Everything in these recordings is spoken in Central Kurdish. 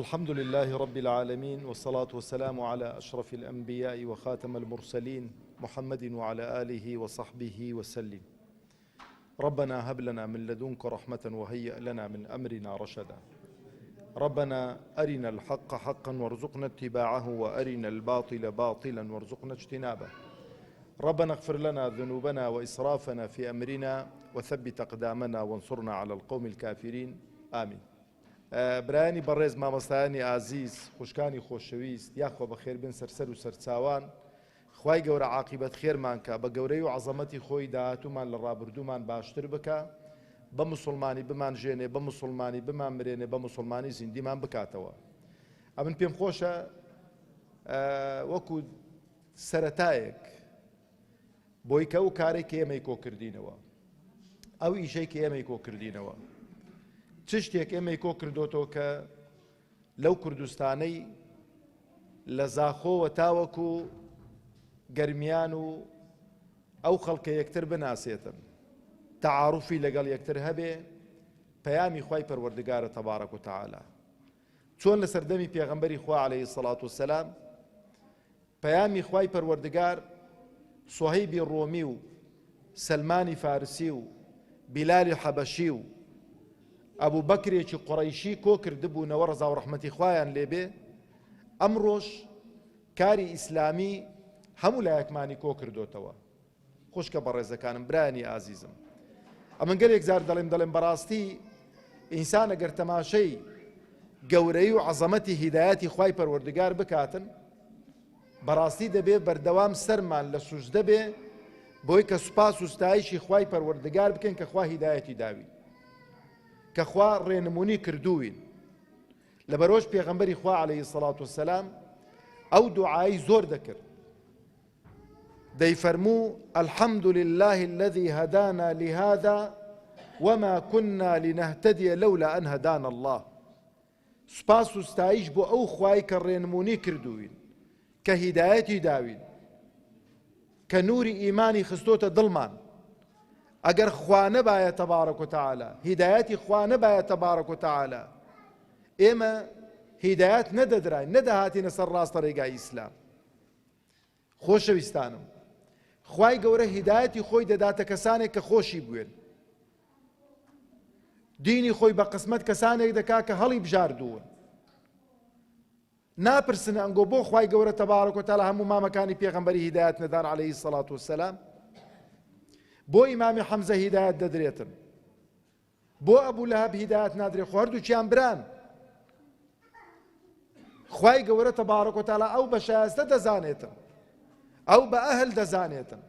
الحمد لله رب العالمین والصلاة والسلام علی اشرف الانبیاء وخاتم المرسلین محمد وعلی آله وصحبه وسلم ربنا هب لنا من لدنك رحمة وهيئ لنا من أمرنا رشدا ربنا أرنا الحق حقا وارزقنا اتباعه وأرنا الباطل باطلا وارزقنا اجتنابه ربنا اغفر لنا ذنوبنا وإسرافنا في أمرنا وثبت أقدامنا وانصرنا على القوم الكافرين آمين برایانی بەڕێز مامۆستایانی ئازیز خوشکانی خۆشەویست یاخوا بەخێر بێن سەر سەر و سەرچاوان خوای گەورە عاقیبەت خێرمان کا بە گەورەی و عەزەمەتی خۆی داهاتوومان لە ڕابردوومان باشتر بکا بە موسوڵمانی بمان ژێنێ بە موسوڵمانی بمان مرێنێ بە موسوڵمانی زیندیمان بکاتەوە ئەمن پێم خۆشە وەکو سەرەتایەک بۆی کە ئەو کارەی کە ئێمەی کۆکردینەوە ئەو ئیشەی کە ئێمەی کۆکردینەوە چ شتێک ئێمەی کۆ کردۆتەوە کە لەو کوردستانەی لە زاخۆوە تاوەکو گەرمیان و ئەو خەڵکە یەکتر بناسێتن تەعاروفی لەگەڵ یەکتر هەبێ پەیامی خوای پەروەردگارە تەبارەک و تەعالا چۆن لە سەردەمی پێغەمبەری خوا عەلەیهی سەڵات وسەلام پەیامی خوای پەروەردگار سوهەیبی ڕۆمی و سەلمانی فارسی و بیلالی حەبەشی و ئەبوو بەکرێکی قوڕەیشی کۆ کردبوونەوە ڕەزا و ڕەحمەتی خوایان لێبێ ئەمڕۆش کاری ئیسلامی هەموو لایەکمانی کۆ کردۆتەوە خوشکە بەڕێزەکانم برایانی ئازیزم ئەمن گەلێک جار دەڵێم دەڵێم بەڕاستی ئینسان ئەگەر تەماشەی گەورەی و عەزەمەتی هیدایەتی خوای پەروەردگار بکاتن بەڕاستی دەبێ بەردەوام سەرمان لە سوجدە بێ بۆی کە سوپاس و ستایشی خوای پەروەردگار بکەین کە خوا هیدایەتی داوین کە خوا ڕێنمونی کردووین لەبەرۆژ پێغەمبەری خوا عەلەیهی سەڵات وسەلام ئەو دوعای زۆر دەکرد دەیفەرموو، الحمد للە الذی هدانا لهذا وما كنا لنهتدی لولا ان هدانا اللە، سوپاس و ستایش بۆ ئەو خوای کە ڕێنمونی کردووین، کە هیدایەتی داوین، کە نوری ئیمانی خستۆتە دڵمان، ئەگەر خوا نەبایە تبارک و تعالی، هیدایەتی خوا نەبایە تبارک و تعالی، ئێمە هیدایەت نەدەدراین، نەدەهاتینە سەر ڕاستە ڕێگای ئیسلام. خۆشەویستانم خوای گەورە هیدایەتی خۆی دەداتە کەسانێک کە خۆشی بوێن دینی خۆی بە قسمەت کەسانێک دەکا کە هەڵی بژاردوون ناپرسن ئەنگۆ بۆ خوای گەورە تەبارک و تەعالی هەموو مامەکانی پێغەمبەری هیدایەت نەدان عەلەیهی سەڵات وسەلام بۆ ئیمامی حەمزە هیدایەت دەدرێتن بۆ ئەبو لەهەب هیدایەت نادرێ خۆ هەردووکیان بران خوای گەورە تەبارک و تەعالی ئەو بە شایستە دەزانێتن ئەو بە ئەهل دەزانێتن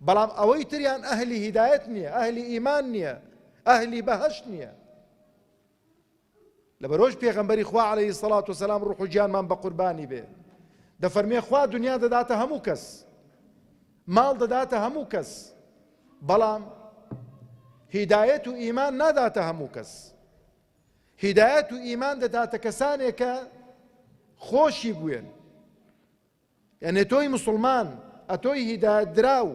بەڵام ئەوەی تریان ئەهلی هیدایەت نییە ئەهلی ئیمان نییە ئەهلی بەهەشت نییە لەبەرۆژ پێغەمبەری خوا عەلەیهی سەڵات وسەلام ڕوح و گیانمان بە قوربانی بێ دەفەرمێ خوا دنیا دەداتە هەموو کەس ماڵ دەداتە هەموو کەس بەڵام هیدایەت و ئیمان ناداتە هەموو کەس هیدایەت و ئیمان دەداتە کەسانێک کە خۆشی بوێن یعنی تۆی مسلمان ئەتۆی هیدایەت دراو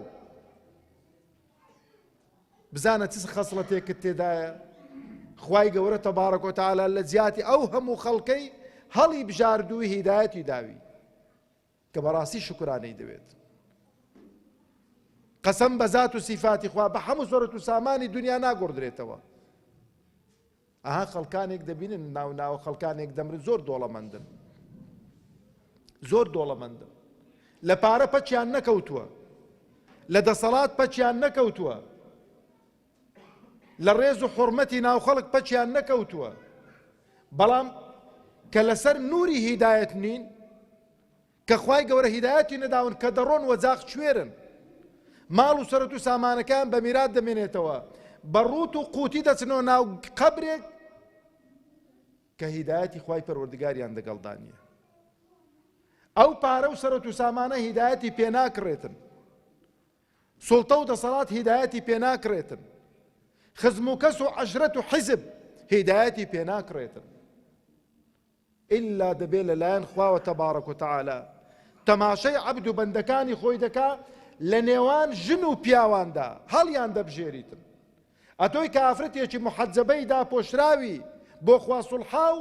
بزانە چ خەسڵەتێکت تێدایە خوای گەورە تەبارەک و تەعالا لە جیاتی ئەو هەموو خەڵکەی هەڵی بژاردووی هیدایەتی داوی کە بەڕاستی شکرانەی دەوێت قەسەم بە زات و سیفاتی خوا بە هەموو سەرەت و سامانی دنیا ناگۆڕدرێتەوە ئەها خەڵکانێک دەبینن ناو ناوە خەڵکانێک دەمرن زۆر دۆڵەمەندن زۆر دۆڵەمەندن لە پارە پەچیان نەکەوتووە لە دەسەڵات پەچیان نەکەوتووە لە ڕێز و حڕمەتی ناو خەڵک پەچیان نەکەوتووە بەڵام کە لەسەر نوری هیدایەت نین کە خوای گەورە هیدایەتی نەداون کە دەڕۆن وەجاخ کوێرن ماڵ و سەرەت و سامانەکەیان بە میرات دەمێنێتەوە بە ڕووت و قوتی دەچنەوە ناو قەبرێک کە هیدایەتی خوای پەروەردگاریان دەگەڵدا نییە ئەو پارە و سەرەت و سامانە هیدایەتی پێ ناکڕێتن سوڵتە و دەسەڵات هیدایەتی پێ ناکڕێتن خزم و کەس و عەشرەت و حیزب هیدایەتی پێ ناکڕێتن ئیلا دەبێ لە لایەن خواوە تبارک و تعالی تەماشەی عەبد و بەندەکانی خۆی دەکا لە نێوان ژن و پیاواندا هەڵیان دەبژێریتن ئەتۆی کە ئافرەتێکی محەجەبەی داپۆشراوی بۆ خوا سوڵحاو.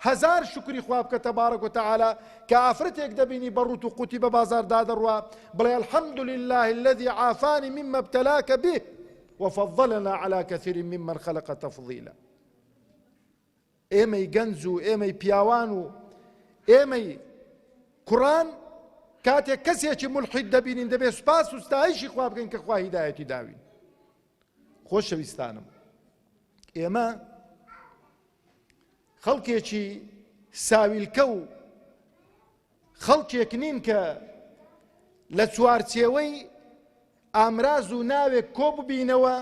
هەزار شوکری خوا بکە تبارک و تعالی کە ئافرەتێک دەبینی بە ڕوت و قوتی بە بازار دادەڕوا بڵێ الحمد لله الذي عافاني مما ابتلاك به وفضلنا على كثير ممن خلق تفضيلا. ئێمەی گەنج و ئێمەی پیاوان و ئێمەی کوڕان کاتێک کەسێکی ملحید دەبینین دەبێت سوپاس و ستایشی خوا بکەین کە خوا هیدایەتی داوین. خۆشەویستانم ئێمە خەڵکێکی ساویلکە و خەڵکێک نین کە لە چوارچێوەی ئامراز و ناوێک کۆ ببینەوە،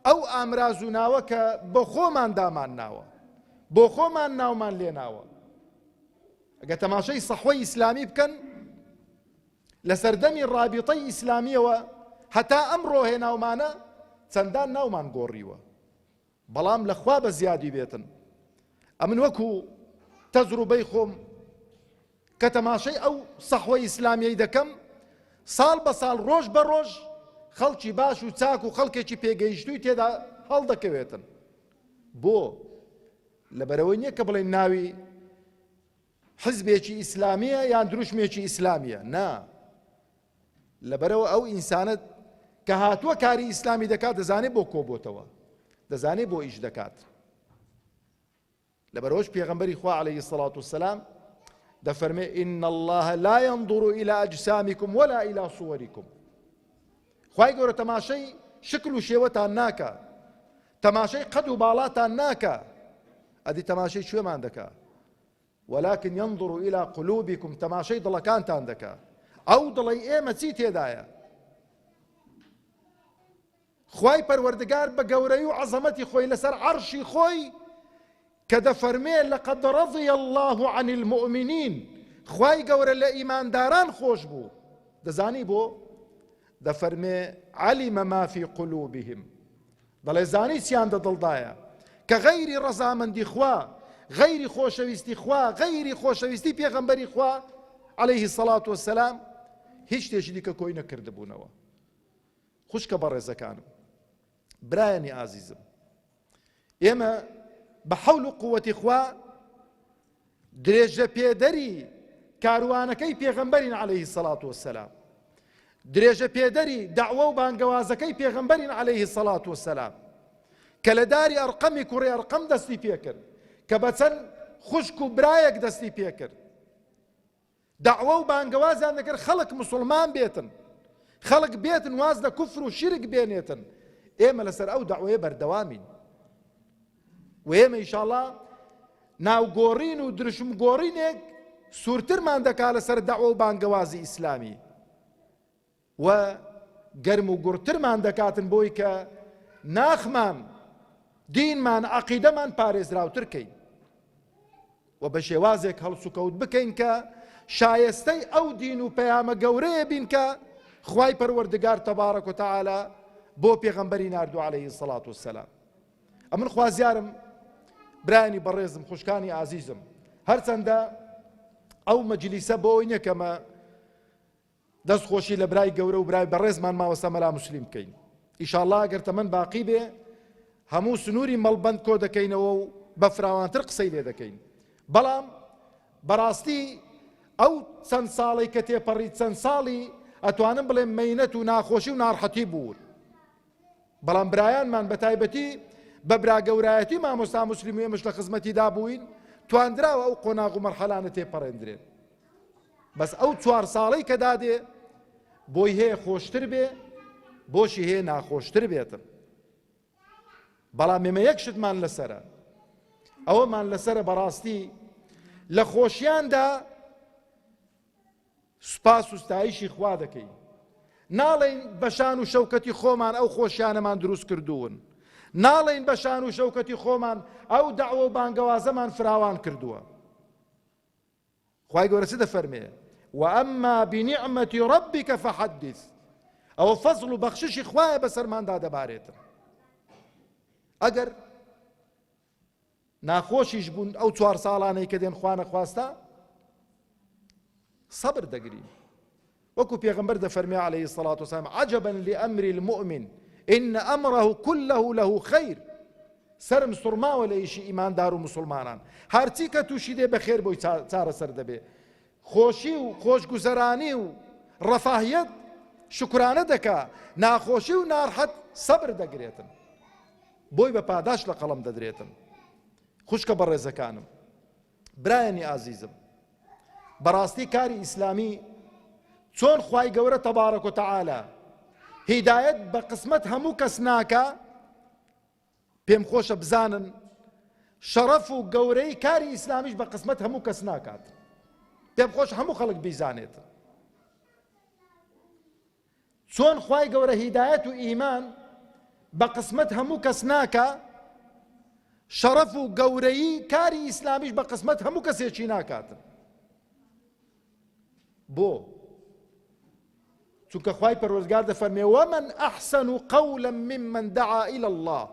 ئەو ئامراز و ناوە کە بۆ خۆمان دامان ناوە، بۆ خۆمان ناومان لێناوە. ئەگە تەماشای سەحوەی ئیسلامی بکەن لە سەردەمی ڕابیتەی ئیسلامیەوە هەتا ئەمڕۆ هێناومانە چەندان ناومان گۆڕیوە. بەڵام لە خوا بە زیادی بێتن ئەمن وەکو تەجروبەی خۆم کە تەماشەی ئەو سەحوە ئیسلامیەی دەکەم ساڵ بە ساڵ ڕۆژ بە ڕۆژ خەڵکی باش و چاک و خەڵکێکی پێگەیشتووی تێدا هەڵدەکەوێتن بۆ لەبەرەوەی نییە کە بڵێن ناوی حزبێکی ئیسلامیە یان دروشمێکی ئیسلامیە نا لەبەرئەوە ئەو ئینسانە کە هاتووە کاری ئیسلامی دەکات دەزانێت بۆ کۆبۆتەوە دەزانێت بۆ ئیش دەکات لەبەرئەوەش پێغەمبەری خوا عەلەیهی الصلاة والسلام دەفەرمێ إن الله لا ينظر إلى أجسامكم ولا إلى صوركم خوای گەورە تەماشەی شکل و شێوەتان ناکا تەماشەی قەد و باڵاتان ناکا ئەدی تەماشەی کوێمان دەکا ولکن ینظر الی قلوبکم تەماشەی دڵەکانتان دەکا ئەو دڵەی ئێمە چی تێدایە خوای پەروەردگار بە گەورەی و عەزەمەتی خۆی لەسەر عەرشی خۆی کە دەفەرمێ لقد رضی الله عن المؤمنین خوای گەورە لە ئیمانداران خۆش بوو دەزانی بۆ دەفەرمێ علم ما فی قلوبهم دەڵێ زانی چیان دە دڵدایە کە غەیری ڕەزامەندی خوا غەیری خۆشەویستی خوا غەیری خۆشەویستی پێغەمبەری خوا عەلەیه سەڵات وەسەلام هیچ شتێکی دیکە کۆی نەکردبوونەوە. خوشکە بەڕێزەکانم برایانی ئازیزم ئێمە بە حەول و قووەتی خوا درێژە پێدەری کاروانەکەی پێغەمبەرین عەلەیهی سەڵات وەسەلام درێژە پێدەری دەعوە و بانگەوازەکەی پێغەمبەرین عەلەیهی سەڵات وەسەلام کە لە داری ئەرقەمی کوڕی ئەرقەم دەستی پێکرد کە بە چەند خوشک و برایەک دەستی پێکرد دەعوە و بانگەوازیان دەکرد خەڵک مسوڵمان بێتن خەڵک بێتن واز لە کوفر و شیرک بێنێتن ئێمە لەسەر ئەو دەعوەیە بەردەوامین و ئێمە ئیشاڵا ناوگۆڕین و درشم گۆڕینێک سوورترمان دەکا لەسەر دەعوە و بانگەوازی ئیسلامی و گەرم و گوڕترمان دەکاتن بۆی کە ناخمان دینمان عەقیدەمان پارێزراوتر کەین و بە شێوازێک هەڵسوکەوت بکەین کە شایستەی ئەو دین و پەیامە گەورەیە بین کە خوای پەروەردگار تەبارەک و تەعالا بۆ پێغەمبەری ناردو عەلەیهی سەڵات وسەلام. ئەمن خوازیارم برایانی بەڕێزم خوشکانی ئازیزم هەرچەندە ئەو مەجلیسە بۆ ئەوی نییە کەمە دەست خۆشی لە برای گەورە و برای بەڕێزمان مامۆستا مەلا موسلیم بکەین ئیشاڵڵا ئەگەر تەمەن باقی بێ هەموو سنووری مەڵبەند کۆ دەکەینەوە و بە فراوانتر قسەی لێ دەکەین بەڵام بەڕاستی ئەو چەند ساڵی کە تێپەڕی چەند ساڵی ئەتوانم بڵێم مەینەت و ناخۆشی و ناڕحەتی بوون بەڵام برایانمان بە تایبەتی بە برا گەورایەتی مامۆستا موسلیم و ئێمەش لە خزمەتیدا بووین تواندراوە ئەو قۆناغ و مەرحەلانە تێپەڕێندرێن بەس ئەو چوار ساڵەی کە دادێ بۆی هەیە خۆشتر بێ بۆشی هەیە ناخۆشتر بێتن بەڵام ئێمە یەک شتمان لەسرە ئەوەمان لەسرە بەڕاستی لە خۆشیاندا سوپاس و ستایشی خوا دەکەین ناڵێین بە شان و شەوکەتی خۆمان ئەو خۆشیانەمان دروست کردوون ناڵێین بە شان و شەوکەتی خۆمان ئەو دەعوە و بانگەوازەمان فراوان کردووە خوای گەورە چ دەفەرمێ وأما بنعمة ربك فحدث ئەوە فەزڵ و بەخششی خوایە بەسەرماندا دەبارێتن ئەگەر ناخۆشیش بوون ئەو چوار ساڵانەی کە دێن خوا نەخواستە سەبر دەگرین وەکو پێغمبەر دەفەرمێ عليه الصلاة والسلام عجبا لأمر المؤمن إن أمره كله له خير. سەرم سوڕماوە لە ئیشی ئیماندار و موسڵمانان. هەرچی کە تووشی دێ بەخێر بۆی چارەسەر دەبێ. خۆشی و خۆشگوزەرانی و ڕەفاهیەت شوکرانە دەکا، ناخۆشی و نارحەت سەبر دەگرێتن. بۆی بە پاداشت لە قەڵەم دەدرێتن. خوشکە بەڕێزەکانم، برایانی ئازیزم، بەڕاستی کاری ئیسلامی چۆن خوای گەورە تەبارەک و تەعالا هیدایەت بە قسمەت هەموو کەس ناکا، پێم خۆشە بزانن شەڕەف و گەورەی کاری ئیسلامیش بە قسمەت هەموو کەس ناکات. پێم خۆش هەموو خەڵک بیزانێت چۆن خوای گەورە هیدایەت و ئیمان بە قسمەت هەموو کەس ناکا، شەڕەف و گەورەی کاری ئیسلامیش بە قسمەت هەموو کەسێکی ناکات. بۆ؟ چونکە خوای پەروەردگار دەفەرمێ ومن احسن قولا ممن دعا الى الله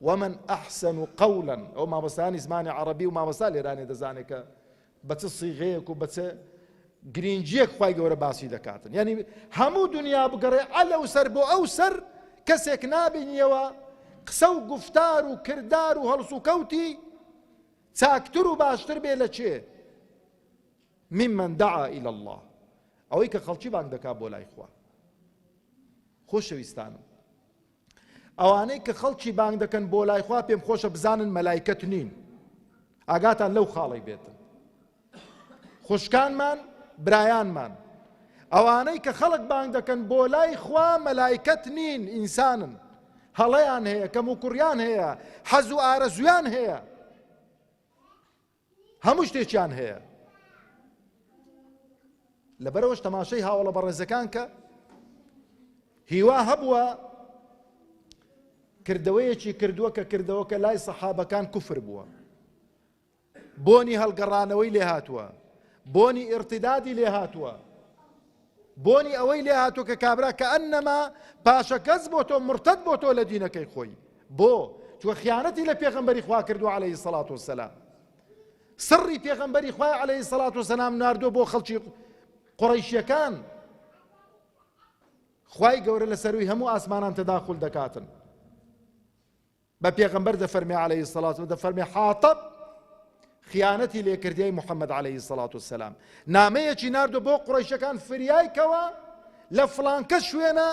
ومن احسن قولا. ئەو مامۆستایانی زمانی عەڕەبی و مامۆستا لێرانێ دەزانێت کە بە چ سیغەیەک و بە چ گرینگیەک خوای گەورە باسی دەکاتن. یعنی هەموو دنیا بگەڕێ ئەلەو سەر بۆ ئەو سەر کەسێک نابینیەوە قسە و گفتار و کردار و هەڵسوکەوتی چاکتر و باشتر بێ لە چێ؟ ممن دعا الی اللە، ئەوەی کە خەڵکی بانگ دەکات بۆ لای خوا. خۆشەویستانم ئەوانەی کە خەڵکی بانگ دەکەن بۆ لای خوا پێم خۆشە بزانن مەلایکەت نین، ئاگاتان لەو خاڵی بێتن. خوشکانمان برایانمان ئەوانەی کە خەڵک بانگ دەکەن بۆ لای خوا مەلایکەت نین، ئینسانن، هەڵەیان هەیە، کەم و کوڕیان هەیە، حەز و ئارەزویان هەیە، هەموو شتێکیان هەیە. لەبەرەوەش تەماشای هاوڵە بەڕێزەکان کە هیوا هەبووە کردەوەیەکی کردووە کە کردەوەکە لای سەحابەکان کوفر بووە، بۆنی هەڵگەڕانەوەی لێ هاتووە، بۆنی ئیرتیدادی لێ هاتووە، بۆنی ئەوەی لێ هاتووە کە کابرا کە ئەنەما پاشەکەس بۆ تۆ مرتد بۆ تۆ لە دینەکەی خۆی. بۆ؟ چونکە خیانەتی لە پێغەمبەری خوا کردووە عەلەیهی سەڵات وسەلام، سڕی پێغەمبەری خوای عەلەیهی سەڵات وسەلام ناردووە بۆ خەڵکی قوڕەیشیەکان. خوای گەورە لە سەروی هەموو ئاسمانان تەداخول دەکاتن. بە پێغەمبەر دەفەرمێ عەلەیهی سەڵات و دەفەرمێ حاتەب خیانەتی لێکردیای محەممەد عەلەیهی سەڵات و سەلام، نامەیەکی ناردو بۆ قوڕەیشەکان فریای کەوە لە فڵانکە شوێنە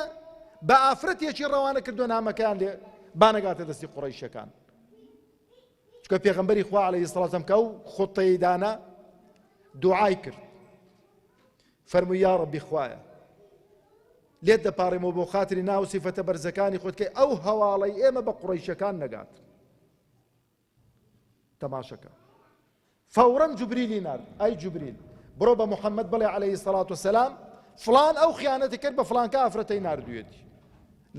بە ئافرەتێکی ڕەوانە کردو نامەکەیان لێ بانەگاتە دەستی قوڕەیشەکان. چونکە پێغەمبەری خوا عەلەیهی سەڵات وسەلام کە ئەو خوتەی دانا دوعای کرد، فەرمووی یا ڕەبی خوایە لێت دەپاڕێمەوە بۆ خاتری ناو و سیفەتە بەرزەکانی خۆت کەی ئەو هەواڵەی ئێمە بە قوڕەیشەکان نەگات. تەماشەکە فەورەن جوبریلی نارد، ئەی جوبریل بڕۆ بە محەممەد بڵێ عەلەیهی سەڵات وسەلام فڵان ئەو خیانەتی کرد بە فڵانکە ئافرەتەی ناردوویەتی.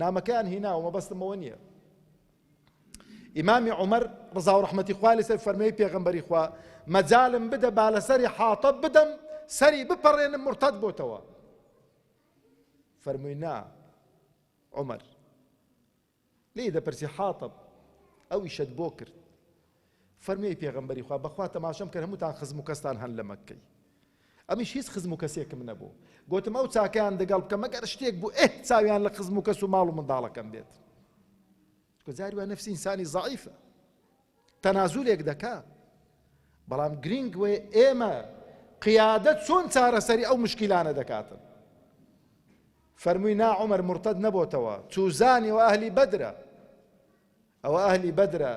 نامەکەیان هیناوە، مەبەستمەوە نییە. ئیمامی عومەر ڕزا و ڕەحمەتی خوای لەسەر فەرمووی پێغەمبەری خوا مەجالم بدە با لەسەری حاتەب بدەم سەری بپەڕێنم مرتد بۆتەوە. فەرمووی نا عومەر. لێی دەپرسی حاتەب ئەو ئیشەت بۆ کرد؟ فەرمووی پێغەمبەری خوا بەخوا تەماشەم کرد هەمووتان خزم و کەستان هەن لە مەککەی، ئەمیش هیچ خزم و کەسێکم نەبوو، گوتم ئەو چاکەیان دەگەڵ بکەم مەگەر شتێک بوو ئێه چاویان لە خزم و کەس و ماڵ و منداڵەکەم بێت. چونکە جاری وا نەفسی ئینسانی زەعیفە تەنازولێک دەکا. بەڵام گرینگ وێ ئێمە قیادەت چۆن چارەسەری ئەو مشکیلانە دەکاتن. فەرمووی نا عومەر مرتد نەبۆتەوە، چوزانی و ئەهلی بەدرە، ئەوە ئەهلی بەدرە،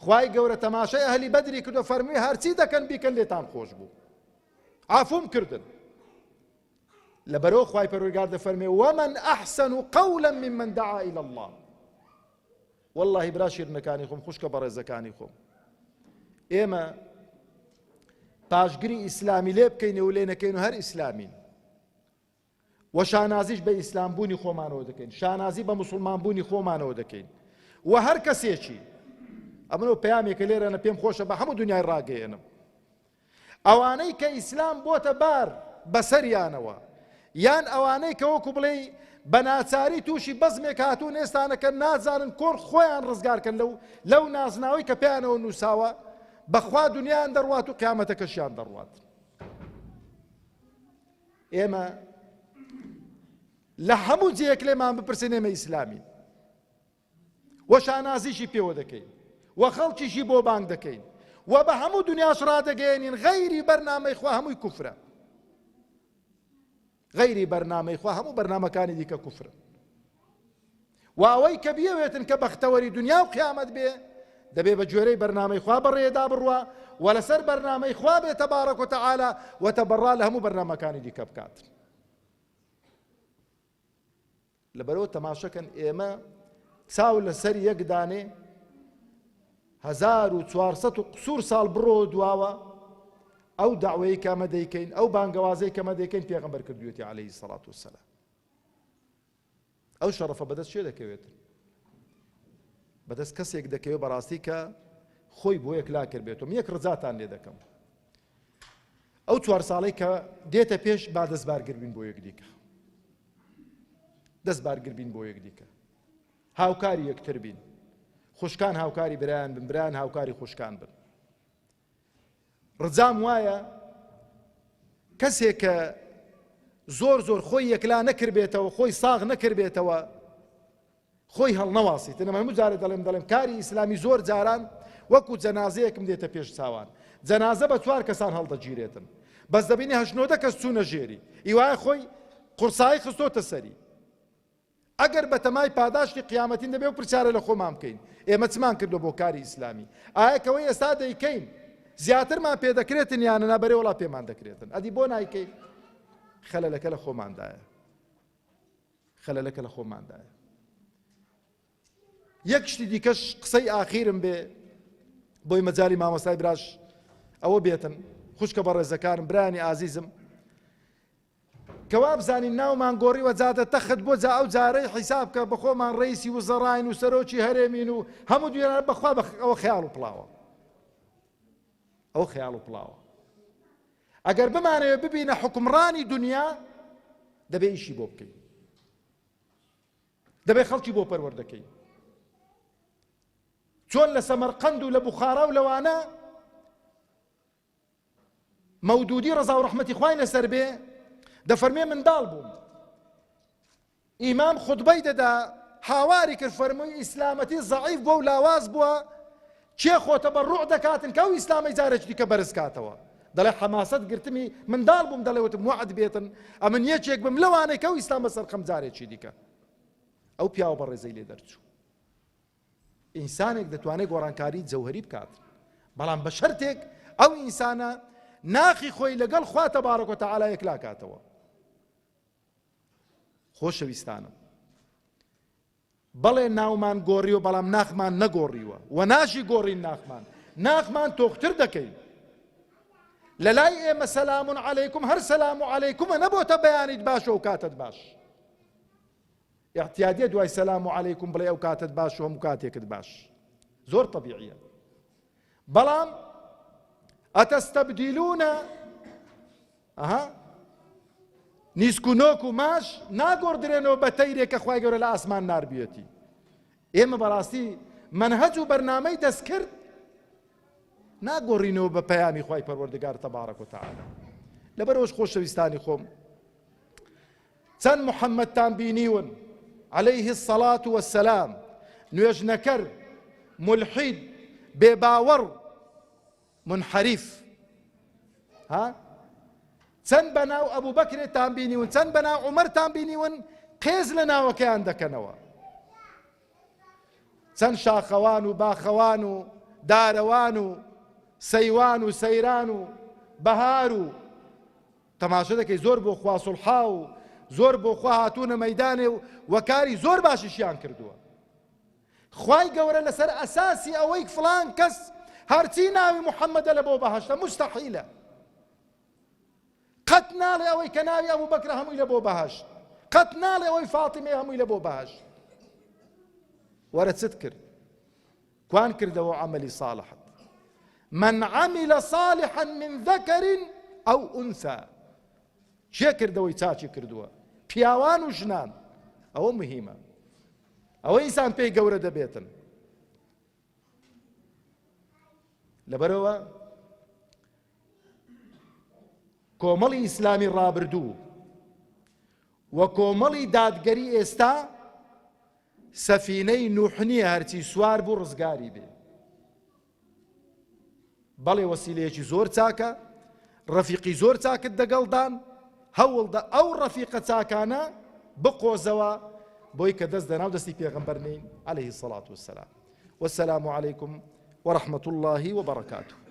خوای گەورە تەماشای ئەهلی بەدری کردو فەرمووی هەرچی دەکەن بیکەن لێتان خۆش بوو، عافوم کردن. لەبەرەوە خوای پەروەردگار دەفەرمێ ومن احسن قولا ممن دعا الى الله. واللهی برا شیرنەکانی خۆم، خوشکە بەڕێزەکانی خۆم، ئێمە پاشگری ئیسلامی لێ بکەین و لێ نەکەین و هەر ئیسلامین و شانازیش بە ئیسلام بوونی خۆمانەوە دەکەین، شانازی بە مسلمان بوونی خۆمانەوە دەکەین. و هەر کەسێکی ئەمنەوە پەیامێکە لێرەنە پێم خۆشە بە هەموو دنیای ڕاگەیەنم، ئەوانەی کە ئیسلام بۆتە بار بەسەریانەوە، یان ئەوانەی کە وەکو بڵێی بە ناچاری تووشی بەزمێک هاتوون ئێستانەکە نازانن کۆن خۆیان ڕزگارکەن لەو لەو نازناوەی کە پێیانەوە نووساوە، بەخوا دنیایان دەڕوات و قیامەتەکەشیان دەڕوات. ئێمە لە هەموو جێیەک لێمان بپرسن ئێمە ئیسلامین. و شانازیشی پێوە دەکەین و خەڵکیشی بۆ بانگ دەکەین و بە هەموو دنیاش ڕادەگەیەنین غەیری بەرنامەی خوا هەمووی کوفرە. غەیری بەرنامەی خوا هەموو بەرنامەکانی دیکە کوفرن. و ئەوەی کە بیەوێتن کە بەختەوەری دنیا و قیامەت بێ دەبێ بە گوێرەی بەرنامەی خوا بەڕێدا بڕوا و لەسەر بەرنامەی خوا بێ تەبارەک و تەعالا و تەبەڕا لە هەموو بەرنامەکانی دیکە بکات. لەبەرئەوە تەماشەکەن ئێمە چاو لەسەر یەک دانێ 1400 و قسوور ساڵ بڕۆ دواوە ئەو داوەیە کەمە دەیکەین ئەو بانگەوازەی کەمە دەیکەین پێغەمبەر کردوێتی عەلەیهی سەڵات وسەلام ئەو شەڕەفە بەدەست چێ دەکەوێت بەدەست کەسێک دەکەوێت بەڕاستی کە خۆی بۆ یەکلا کرد بێتم یەک ڕزاتان لێ دەکەم ئەو چوار ساڵەی کە دێتە پێش با دەست بارگر بین بۆ یەکدیکە دەست بارگر بین بۆ یەکدیکە هاوکاری یەکتر بین خوشکان هاوکاری برایان بن برایان هاوکاری خوشکان بن ڕجام وایە کەسێک کە زۆر زۆر خۆی یەکلا نەکردبێتەوە خۆی ساغ نەکردبێتەوە خۆی هەڵنەواسیتن ئەمە هەموو جارێ دەڵێم دەڵێم کاری ئیسلامی زۆر جاران وەکو جەنازەیەکم دێتە پێش چاوان جەنازە بە چوار کەسان هەڵدەگیرێتن بەس دەبینی هەشت نۆدە کەس چوونە ژێری ئیوایە خۆی قورسایی خستۆتە سەری ئەگەر بەتەمای پاداشتی قیامەتین دەبێ و پرسیارە لە خۆمان بکەین ئێمە چمان کردو بۆ کاری ئیسلامی ئایا کەوەی ئێستا دەیکەین زیاترمان پێ دەکرێتن یانە نا بەرێ وڵا پێمان دەکرێتن ئەدی بۆ نایکەین خەلەلەکە لە خۆماندایە خەلەلەکە لە خۆماندایە. یەک شتی دیکەش قسەی ئاخیرم بێ بۆی مەجای مامۆستای براش ئەوە بێتن خوشکە بەڕێزەکانم برانی ئازیزم کەوا بزانین ناومان گۆڕیوە جادە تەخت بۆ جا ئەو جارەی حیساب کە بەخۆمان ڕیسی وزەڕاین و سەرۆکی هەرێمین و هەموو دوێنان بەخوا ئەوە خەیاڵ و پڵاوە ئەو خەیاڵ و پڵاوە ئەگەر بمانەوێت ببینە حوکمڕانی دونیا دەبێ ئیشی بۆ بکەین دەبێ خەڵکی بۆ پەروەردەکەین چۆن لە سەمەرقەند و لە بخارا و لەوانە مەودودی ڕەزا و ڕەحمەتی خوای لەسەر بێ دەفەرمێ منداڵ بووم ئیمام خوتبەی دەدا هاواری کرد فەرمووی ئیسلامەتی زەعیف بووە و لاواز بووە کێ خۆ تەبەڕوع دەکاتن کە ئەو ئیسلامەی جارێکی دیکە بەرز کاتەوە دەڵێ حەماسەت گرتمی منداڵ بووم دەڵێ وتم وەعد بێتن ئەمن یەکێک بم لەوانەی کە ئەو ئیسلامە سەرخەم جارێکی دیکە ئەو پیاوە بەڕێزەی لێ دەرچوو ئینسانێک دەتوانێت گۆڕانکاری جەوهری بکات بەڵام بە شەرتێک ئەو ئینسانە ناخی خۆی لەگەڵ خوا تەبارەک و تەعالا یەکلاکاتەوە خۆشەویستانم بەڵێ ناومان گۆڕیوە بەڵام ناخمان نەگۆڕیوە و ناشی گۆڕین ناخمان ناخمان تۆختر دەکەین لە لای ئێمە سەلام عەلەیکم هەر سەلام و عەلەیکمە نەبۆتە بەیانیت باش و کاتت باش اعتیادیە دوای سەلام و عەلەیکم بڵێ ئەو کاتت باش و هەموو کاتێکت باش زۆر طبیعیە بەڵام ئەتەستەبدیلونە ئەها نیسک و نۆک و ماش ناگۆڕدرێنەوە بە تەیرێک کە خوای گەورە لە ئاسمان ناربیەتی ئێمە بەڕاستی مەنهەج و بەرنامەی دەستکرد ناگۆڕینەوە بە پەیامی خوای پەروەردگار تەبارەک و تەعالا لەبەرەوەش خۆشەویستانی خۆم چەند محەممەدتان بینیون عليه الصلاة والسلام نوێژنەکەر ملحید بێباوەڕ منحریف ها چەند بەناو ئەبوو بەکرێتان بینیون چەند بەناو عومەرتان بینیون قێز لە ناوەکەیان دەکەنەوە چەند شاخەوان و باخەوان و دارەوان و سەیوان و سەیران و بەهار و تەماشە دەکەی زۆر بۆ خوا سوڵحا و زۆر بۆ خوا هاتوونە مەدانێ و وەکاری زۆر باشیشیان کردووە خوای گەورە لەسەر ئەساسی ئەوەی فڵان کەس هەرچی ناوی محەممەدە لە بۆ بەهەشتە مستەحیلە قەت ناڵێ ئەوەی کە ناوی ئەبوو بەکرە هەمووی لە بۆ بەهەشت قەت ناڵێ ئەوەی فاتیمەی هەمووی لە بۆ بەهەشت وەرە چت کرد کوان کردەوە عەمەلی صالحت من عمل صالحا من ذكر أو أنثى کێ کردەوەی چاکی کردووە پیاوان و ژنان ئەوە مهمە ئەوە ئینسان پێی گەورە دەبێتن لەبەرەوە کۆمەڵی ئیسلامی ڕابردوو و کۆمەڵی دادگەری ئێستا سەفینەی نوح نییە هەرچی سوار بوو ڕزگاری بێ. بەڵێ وەسیلەیەکی زۆر چاکە، ڕەفیقی زۆر چاکت دەگەڵدان، هەوڵدە ئەو ڕەفیقە چاکانە بقۆزەوە بۆی کە دەست دەناو دەستی پێغەمبەر نین علیه الصلاة والسلام. والسلام علیکم ورحمة الله وبرکاته.